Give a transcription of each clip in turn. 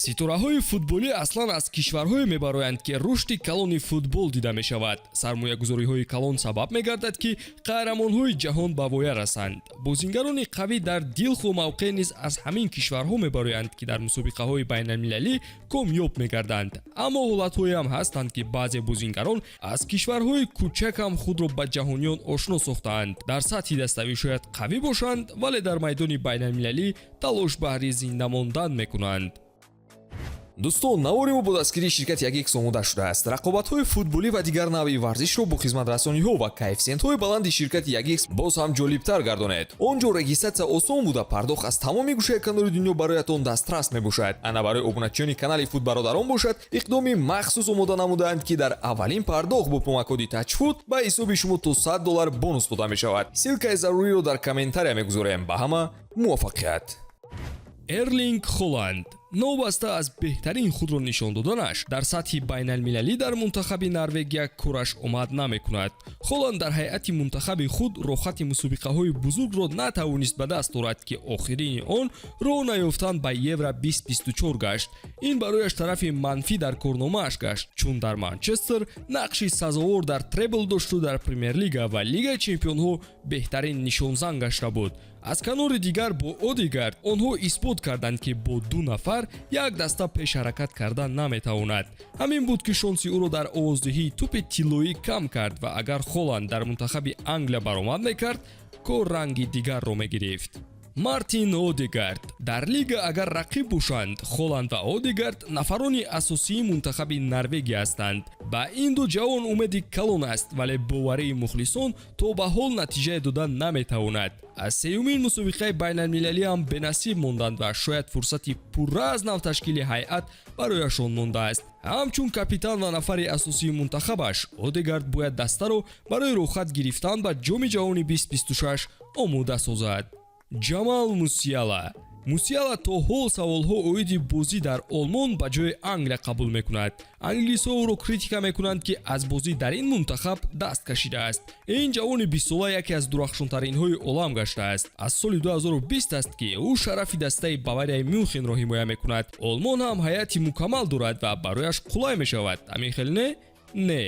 Ситораҳои футболӣ аслан аз кишварҳое мебароянд, ки рушди калони футбол дида мешавад. Сармоягузориҳои калон сабаб мегардад, ки қаҳрамонҳои ҷаҳон ба воя расанд. Бозингарони қавӣ дар дилхоҳ мавқеъ низ аз ҳамин кишварҳо мебароянд, ки дар мусобиқаҳои байналмилалӣ комёб мегарданд. Аммо ҳолатҳоеам ҳастанд, ки баъзе бозингарон аз кишварҳои кӯчак ҳам худро ба ҷаҳониён ошно сохтаанд. Дар сатҳи даставӣ шояд қавӣ бошанд, вале дар майдони байналмилалӣ талош баҳри зинда мондан мекунанд. Дӯстон, навори мо бо дастгирии ширкати 1X омода шудааст. Рақобатҳои футболӣ ва дигар навъи варзишро бо хизматрасониҳо ва коэффисиентҳои баланди ширкати 1X боз ҳам ҷолибтар гардонед. Он ҷо регистрация осон буда, пардохт аз тамоми гӯшаи канори дунё бароятон дастрас мебошад. Ана барои обуначиёни канали Футбародарон бошад, иқдоми махсус омода намудаанд, ки дар аввалин пардохт бо промокоди Тачфут ба ҳисоби шумо то 100 доллар бонус дода мешавад. Ссылкаи заруриро дар комментария мегузорем. Ба ҳама муваффақият! Эрлинг Холанд новобаста аз беҳтарин худро нишон доданаш дар сатҳи байналмилалӣ, дар мунтахаби Норвегия кораш омад намекунад. Холанд дар ҳайати мунтахаби худ роҳхати мусобиқаҳои бузургро натавонист ба даст орад, ки охирини он роҳ наёфтан ба Евро 2024 гашт. Ин барояш тарафи манфӣ дар корномааш гашт, чун дар Манчестер нақши сазовор дар требл дошту дар Премер-лига ва Лигаи чемпионҳо беҳтарин нишонзан гашта буд. Аз канори дигар, бо Одигард онҳо исбот карданд, ки бо ду нафар як даста пеш ҳаракат кардан наметавонад. Ҳамин буд, ки шонси ӯро дар овоздиҳии тӯпи тиллоӣ кам кард ва агар Холанд дар мунтахаби Англия баромад мекард, кор ранги дигарро мегирифт. Мартин Одигард дар лига агар рақиб бошанд, Холанд ва Одигард нафарони асосии мунтахаби Норвегия ҳастанд. Ба ин ду ҷавон умеди калон аст, вале боварии мухлисон то ба ҳол натиҷае дода наметавонад. Аз сеюмин мусобиқаи байналмилалӣ ҳам бенасиб монданд ва шояд фурсати пурра аз нав ташкили ҳайат барояшон мондааст. Ҳамчун капитан ва нафари асосии мунтахабаш, Одегард бояд дастаро барои роҳхат гирифтан ба Ҷоми ҷаҳони 2026 омода созад. Ҷамал Мусиала. Мусиала то ҳол саволҳо оиди бозӣ дар Олмон ба ҷои Англия қабул мекунад. Англисҳо ӯро критика мекунанд, ки аз бозӣ дар ин мунтахаб даст кашидааст. Ин ҷавони 20-сола яке аз дурахшонтаринҳои олам гаштааст. Аз соли 2020 аст, ки ӯ шарафи дастаи Баварияи Мюнхенро ҳимоя мекунад. Олмон ҳам ҳайати мукаммал дорад ва барояш қулай мешавад. Ҳамин хел не? Не,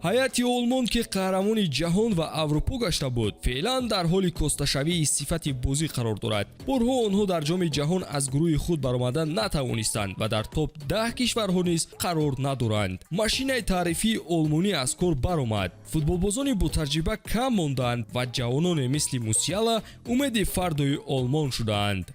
ҳайати Олмон, ки қаҳрамони ҷаҳон ва Аврупо гашта буд, феълан дар ҳоли косташавии сифати бозӣ қарор дорад. Борҳо онҳо дар Ҷоми ҷаҳон аз гурӯҳи худ баромада натавонистанд ва дар топ 10 кишварҳо низ қарор надоранд. Машинаи таърифии олмонӣ аз кор баромад. Футболбозони ботаҷриба кам монданд ва ҷавононе мисли Мусиала умеди фардои Олмон шудаанд.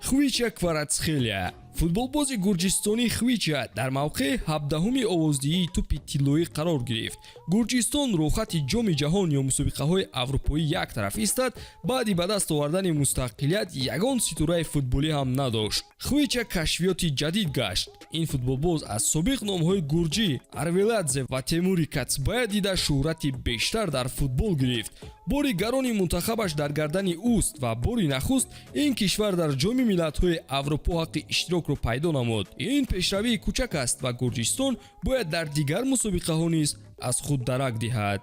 Хвича Кварацхелия. Футболбози гурҷистонӣ Хвича дар мавқеи 17-уми овоздиҳии тӯпи тиллоӣ қарор гирифт. Гурҷистон роҳхати Ҷоми ҷаҳон ё мусобиқаҳои аврупоӣ як тараф истад, баъди ба даст овардани мустақилият ягон ситораи футболӣ ҳам надошт. Хвича кашфиёти ҷадид гашт. Ин футболбоз аз собиқ номҳои гурҷӣ Арвеладзе ва Темури Катсбая дида шӯҳрати бештар дар футбол гирифт. Бори гарони мунтахабаш дар гардани ӯст ва бори нахуст ин кишвар дар Ҷоми миллатҳои Аврупо ҳаққи иштирокро пайдо намуд. Ин пешравии кӯчак аст ва Гурҷистон бояд дар дигар мусобиқаҳо низ аз худ дарак диҳад.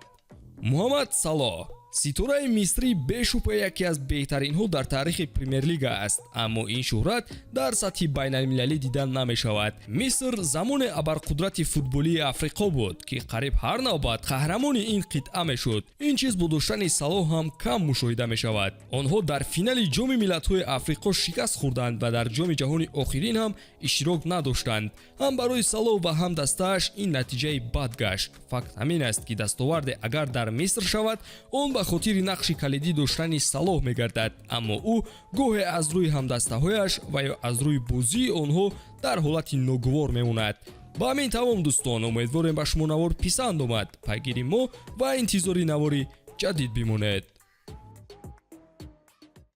Муҳаммад Салоҳ. Ситораи мисрӣ бешубҳа яке аз беҳтаринҳо дар таърихи Премер-лига аст, аммо ин шӯҳрат дар сатҳи байналмилалӣ дида намешавад. Миср замоне абарқудрати футболии Африқо буд, ки қариб ҳар навбат қаҳрамони ин қитъа мешуд. Ин чиз бо доштани Салоҳ ҳам кам мушоҳида мешавад. Онҳо дар финали Ҷоми миллатҳои Африқо шикаст хӯрданд ва дар Ҷоми ҷаҳони охирин ҳам иштирок надоштанд. Ҳам барои Салоҳ ва ҳам дастааш ин натиҷаи бад гашт. Факт ҳамин аст, ки дастоварде агар дар Миср шавад, он ба хотири нақши калидӣ доштани Салоҳ мегардад, аммо ӯ гоҳе аз рӯи ҳамдастаҳояш ва ё аз рӯи бозии онҳо дар ҳолати ногувор мемонад. Ба ҳамин тамом, дӯстон. Умедворем, ба шумо навор писанд омад. Пайгири мо ва интизори навори ҷадид бимонед.